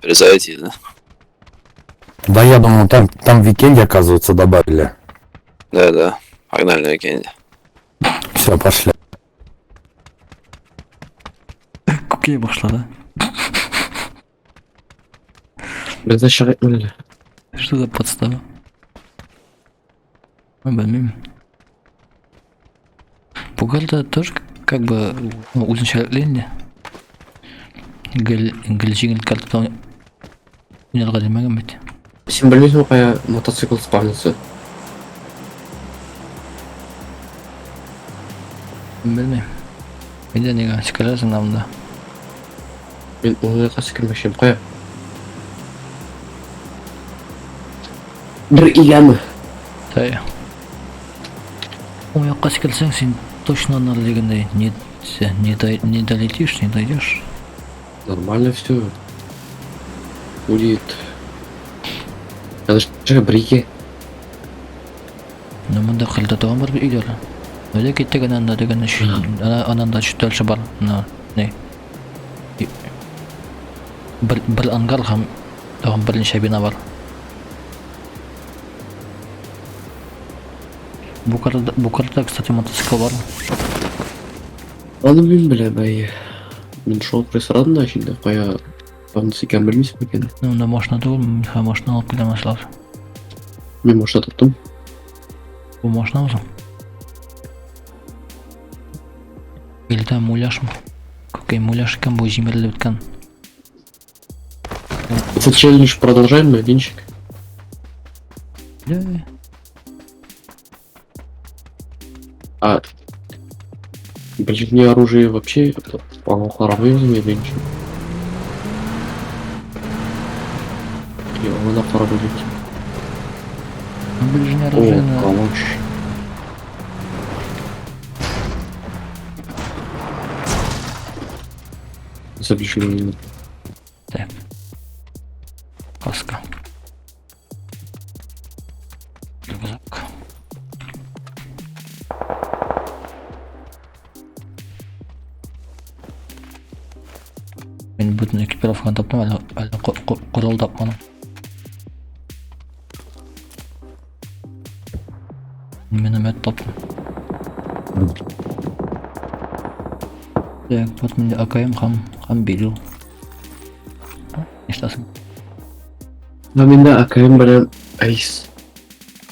Призовете, да? Да я думал, там в Викенде, оказывается, добавили. Да, да. Погнали на Викенде. Все, пошли. Күкәй башлады. Бездә чыгып әле. Что за подстава? Ой, белмим. Бу карта тоже как бы, ну, үзенчәлекле инде. Гел гел җиңел картада уйнарга димәгән бит. Син белмисеңме кая мотоцикл спавнится? Белмим. Миндә нигә сикерәсең монда? Мин ул якка сикермәкче. Кая? Бер игәме? Әй. Уң якка сикерсәң, син точно аннары дигәндәй не не не долетишь, не дойдешь. Нормально все. Будет. Надо бер ике. Ну монда кырда тагын бар бит өйләр. Өйдә киттек ананда дигән анан да чуть дальше бар. На, не. Бер ангар һәм тагын берничә бина бар. Бу картада, кстати, мотоцикл бар. Аны мин беләм, әйе. Мин шул сорадым да инде кая спавнится икәнен белмисең микән? Ну, монда машина түгел, мин машина алып килә башлар. Мин машина тоттым. Бу машинамы соң? Илдә муляжмы? Күкәй муляж икән бу җимерелеп беткән. Этот челлендж продолжаем, младенчик? Да. А ближнее оружие вообще, по-моему, младенчик. И он карабый. Ну, ближнее О, оружие на... калаш. За ближнее. Так. Каска. Рюкзак. Мин бөтен экипировканы таптым, әле корал тапмадым. Миномет таптым. Так, вот миндә АКМ һәм Берил. Нишләсең? А миндә АКМ белән Айс.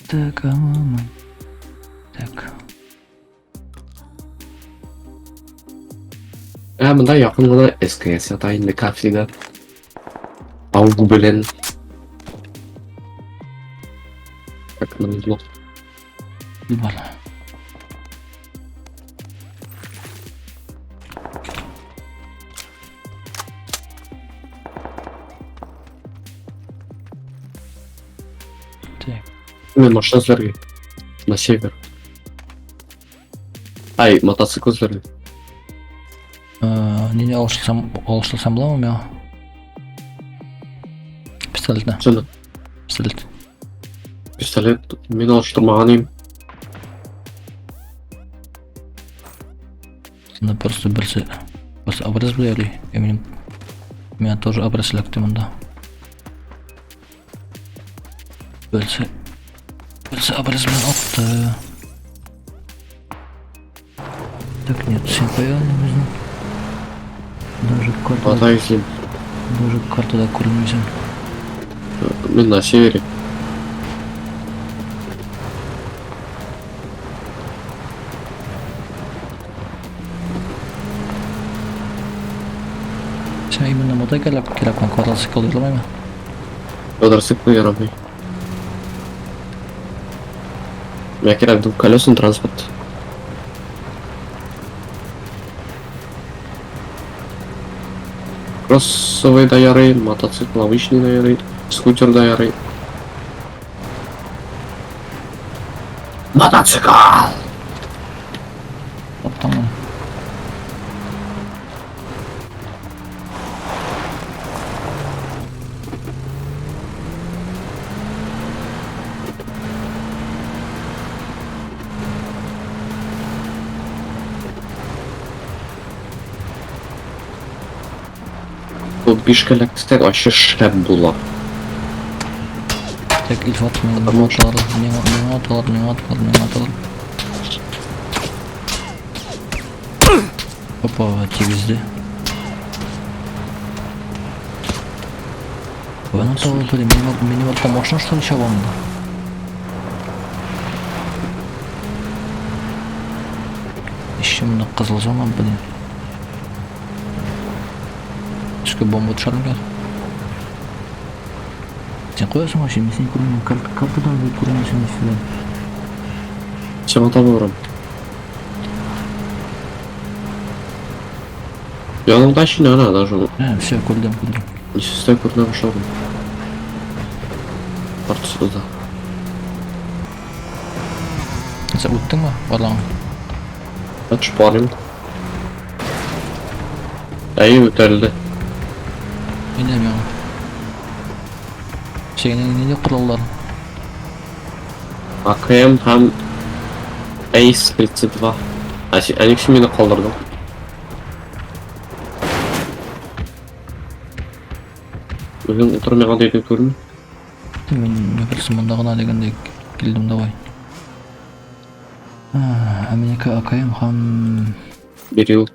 Так, а, так. Ә, монда якын гына СКС ята инде кафеда. Аугу белән. Как назло. Бар. Так. Мин машина эзләргә. На север. Ай, мотоцикл эзләргә. Нине алыштырсам буламы миңа? Пистолетны. Шуны. Пистолет. Пистолет мин алыштырмаган идем. Ну просто берсе обрез белән и минем миңа тоже обрез эләкте монда. Берсе обрез белән атты. Так, нет, син кая безнең? Даже картада, Ата эзлим. даже картада күренмисең. Мин на севере. Син именно мотай кирәк, кирәкме? Квадроцикл ярамыймы? Квадроцикл ярамый. Миңа кирәк двухколесный транспорт. Кроссовый да ярый, мотоцикл обычный да ярый, скутер да ярый. Мотоцикл! Таптың моны. Бу бишкә эләксәк, ачы шәп була. Так, Илфат, миңа Тамам. аталар, миңа миңа аталар, миңа аталар, миңа аталар. Опа, тигезде. Каян аталар, блин, минем артта машина что ли чаба монда? Еще монда кызыл зона, блин. Өскә бомба төшәр микән? Син куясың вообще, мин сине күрмим. Картадан да күрмисең нифига. Сиңа таба барам. Яныңда шин ана даже. Ә, все, күрдем, күрдем. Нисестә күренә башладым. Артысы да. Сен үттеңме? Барлаңа. Ben төшеп барыйм. Әйе, үтәлде. Инде миңа. Синең нинди кораллар? АКМ һәм Ace 32. Ә син, ә ник син мине калдырдың? Үзең утыр миңа диде күрми. Мин, мне кажется, монда гына дигәндәй килдем давай. Ә минеке АКМ һәм Берил.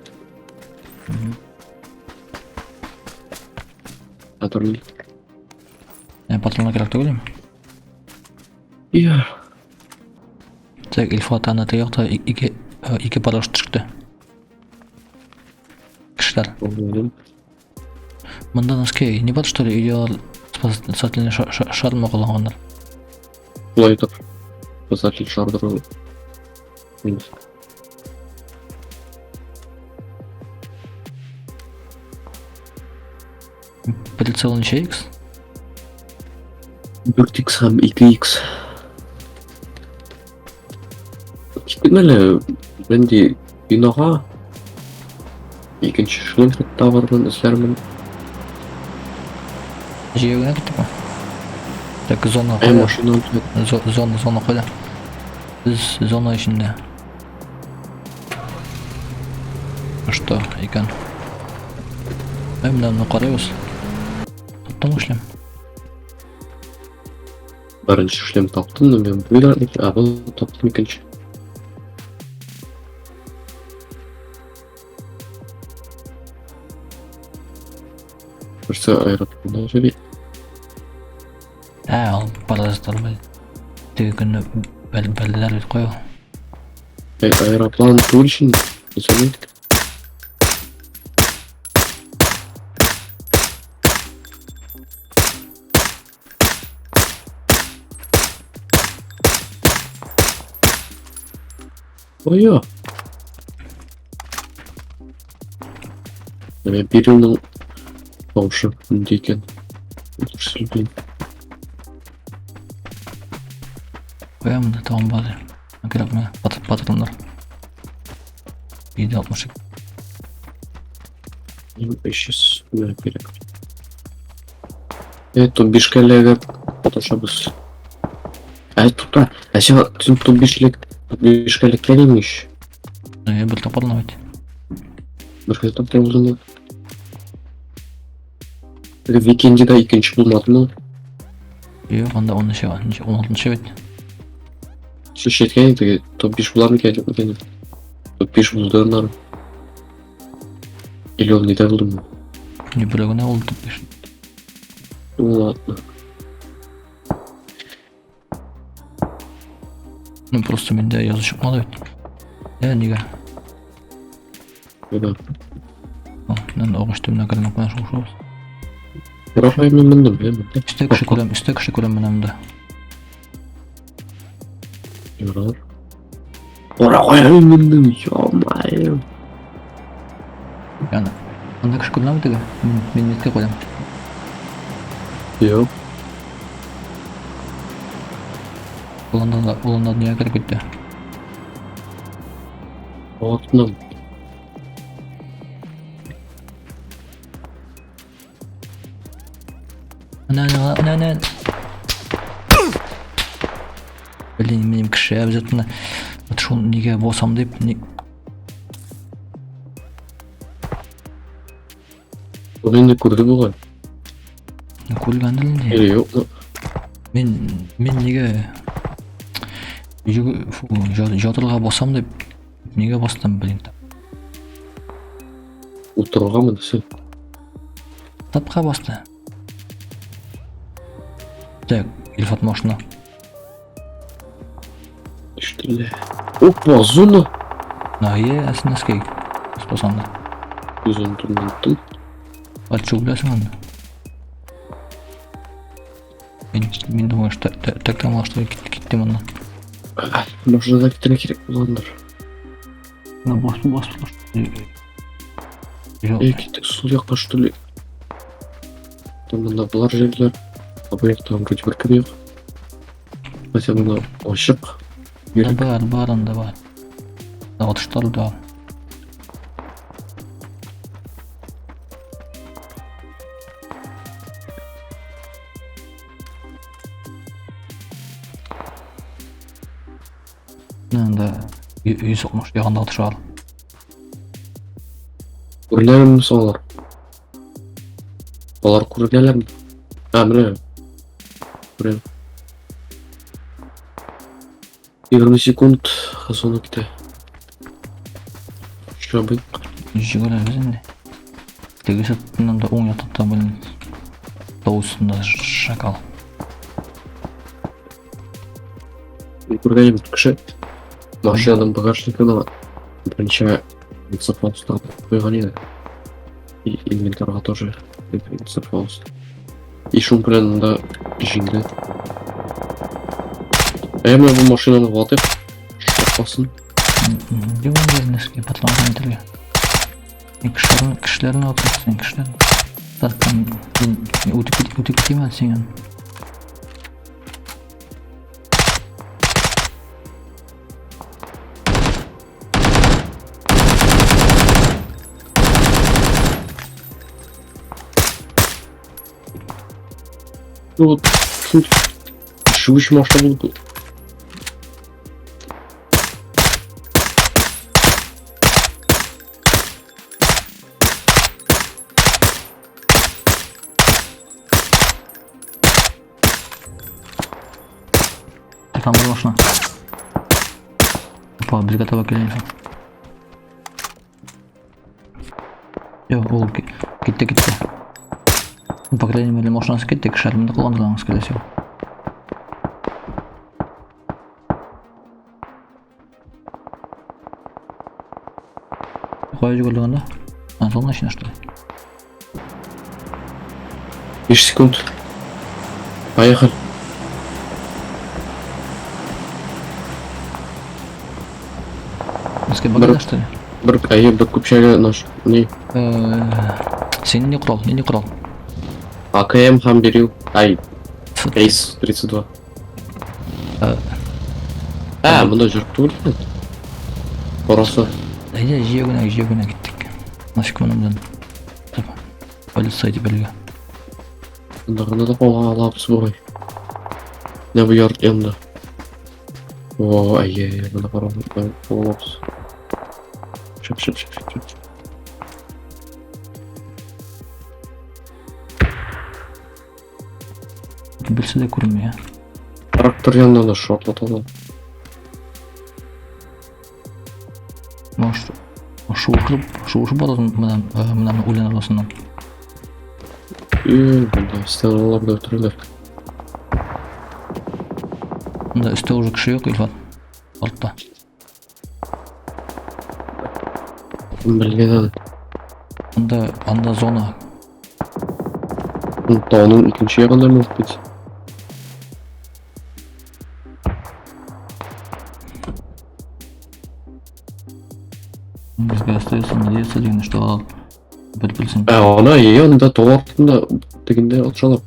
Патрон. Патронlar кирәк түгел. Я. Так, Илфат аны теге якта ике парашют төште. Кешеләр. Аңладым. Монда носки не бар что ли? Или алар спасательный шар мы кулланганнар? Шулай итеп. Спасатель шардыр ул. Прицел ничә икс? 4x һәм 2x. Киттем әле нинди бинага. Икенче шлем табармын, эзләрмен. Җәяү генә киттекме? Так, зона Ә кайда? машина Зона кайда? Без зона эчендә. Что икән? Ә, менә моны карыйбыз. Таптыңмы шлем? Беренче шлем таптым, но мин бу а бу таптым икенче. Берсе аэропланда йөри. Ә, ул паразитлар бит. Теге көнне бәлделәр бит куя. Әй, аэроплан түгел шин. Исәнме? Ой, Менә Бирилның тавышы нинди икән. Сөйләйм. Куя монда тагын бар. Кирәк миңа патроннар. 762. 500 менә кирәк. Э, топ 5 эләгеп маташабыз. Ә, тукта, ә син син топ 5 эләк, топ 5 эләккән идең ич. Э, бер тапкыр бит. Бер генә тапкыр булдымы? Теге Викендида икенче булмадымы? Юк, анда 10-нчы, 16-нчы бит. Сүз әйткән теге топ 5 була микән, юк микән? Топ 5 булды аннары. Или ул нидә булдымы? Не бер генә ул топ 5. Ну ладно. Ну просто миндә язу чыкмады бит. Ә, нигә? Да. Мин агач төбенә кердем, кына шуышабыз. Бірақ мин мендем, я мендем. Өстә кеше күрәм, өстә кеше күрәм менә монда. Ярар. Ора кая мин мендем, ё-моё. Яны. Анда кеше күренәме теге? Мин меткә куям. Юк. Ул анда ул анда нигә кереп китте? Артыннан. Менә, менә, менә, менә. Блин, минем кеше обязательно вот шул нигә басам дип, ни... Ул инде күрде бугай. Күргәндер инде. Или юкмы? Мин нигә фу, жатырга басам дип нигә бастым, блин. Утырыргамы дисең? Тапка басты. Так, Илфат машина. Ишетелде. Опа, зона. На е, әсенәскәй. Спасанды. Зона турында оныттым. Альчу беләсең аны. Мин думаю, что так там что киттем моннан. Машинада китәргә кирәк булгандыр. На бас бас бас. Эй, киттек сул якка, что ли? Там монда болар җөрделәр. А бу якта вроде беркем юк. Хотя монда ачык. Йөрик. Бар, бар анда бар. Атышлар да. Анда 160 ягында атыш бар. Күренәме соң алар? Алар күренәләрме? А, менә. Күрәм. 20 секунд зона китә. Чабыйк. Жүгерәбез инде. Тегесе да уң якта блин. Тау өстендә шакал. Мин күргәнем кеше машинаның багажнигына берничә микрофон куйган иде. И инвентарьга тоже микрофон. И шуның белән монда җиңде. Ә менә бу машинаны ватып, шапасын. Юк инде нәрсәгә патланган итәргә. Кешеләрне кешеләрне атасың, кешеләр. Так, мин үтеп китим әле синнән. Ну вот, шул шуыш машина булды. Там бер машина. Опа, безгә таба килә. Юк, ул китте, китте. Ну, по крайней мере, машинасы китте, кешеләр монда кулландырган, скорее всего. Кая жүгерде анда? А, зона эчендә, что ли? 5 секунд. Поехали. Безгә багада, что ли? Бер әйе, бер көпчәге наш не Син нинди корал? Нинди корал? АКМ һәм Берил. Ай, Эйс 32. Ә, монда җырып түгел икән. Караса. Әйдә, җыя генә, җыя генә киттек. Нафиг моның белән. Полиция дип белгә. Монда гына да кала алабыз бугай. Менә бу яр янында. О, әйе, монда кара алабыз. Шәп, шәп, шәп, шәп, шәп. Берсе дә күренми, ә? Трактор янында да шартлаталар. Может, шуышып, шуышып барасың менә, менә үлән арасыннан. И, монда стеналар да үтерәләр. Монда өстә уже кеше юк, Илфат. Артта. Кем белгән аны. Анда, анда зона. Тауның икенче ягында может быть. Безгә остается надеяться дигән, что алар бер белсен. Ә, ана, әйе, анда тау артында тегендә атышалар.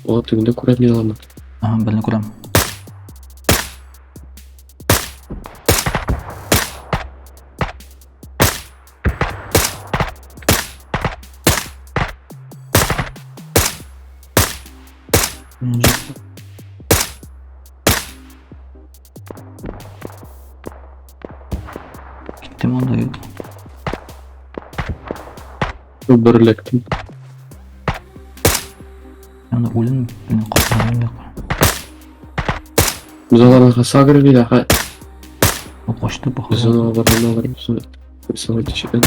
О, тегендә күрәм мин аларны. Ага, берне күрәм. Киттем анда юк. Бер эләктем. Аны үлем белән капланган юк. Без аларны сагрили, ага. Ул качты Без походу. аны аларны аларны рисовать итеп.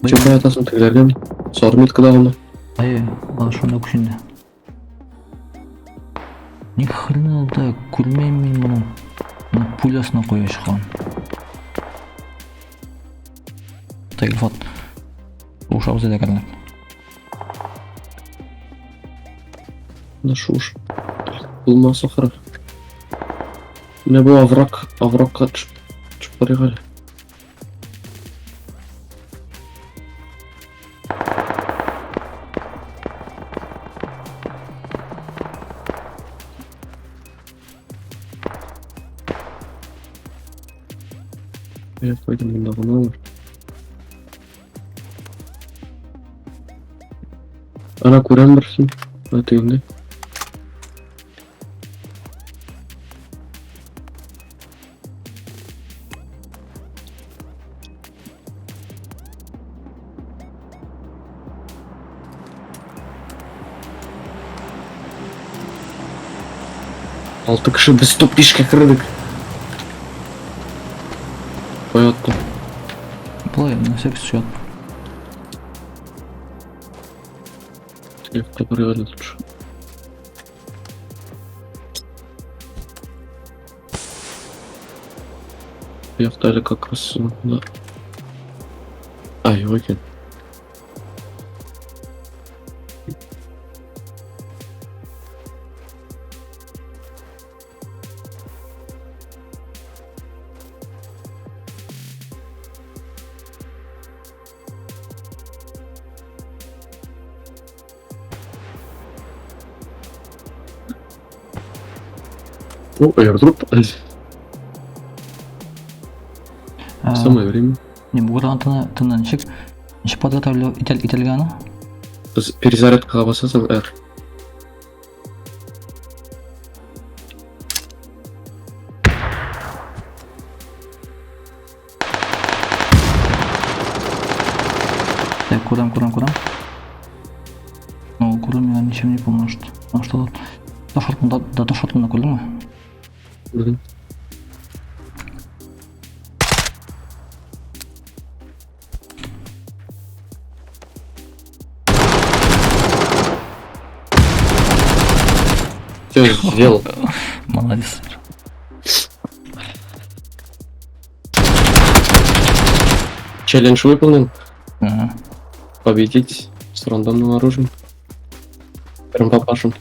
Чем ятасың тегеләргәме? Сары меткадагымы? Әйе, ул шунда күченде. Ни хрена да күрмәйм мин моның. Моның пулясына куя чыккан. Так, Илфат. Ушабыз әле әкренләп. Менә шуш. Булмас ахыры. Менә бу овраг, оврагка төшеп карыйк әле. Я кайда монда гына алар. Ана күрәм берсен. Менә тегендә. Алты кеше без топ 5-кә кердек. Кая аттым? Болай, на всякий случай. Теге якка барыйк әле лучше. Бу якта әле как раз монда. А, юк икән. О, airdrop. Самое время. Не, бу гранатаны тыннан ничек ничек подготовлю ителгән аны? Перезарядкага басасың R. Так, күрәм, күрәм, күрәм. Ну, күрү миңа ничем не поможет. Потому что таш артында, да таш артында күрдеңме? Мгм. Все, сделал. Молодец. Челлендж выполнен. Ага. Победить с рандомным оружием. Прям папашем.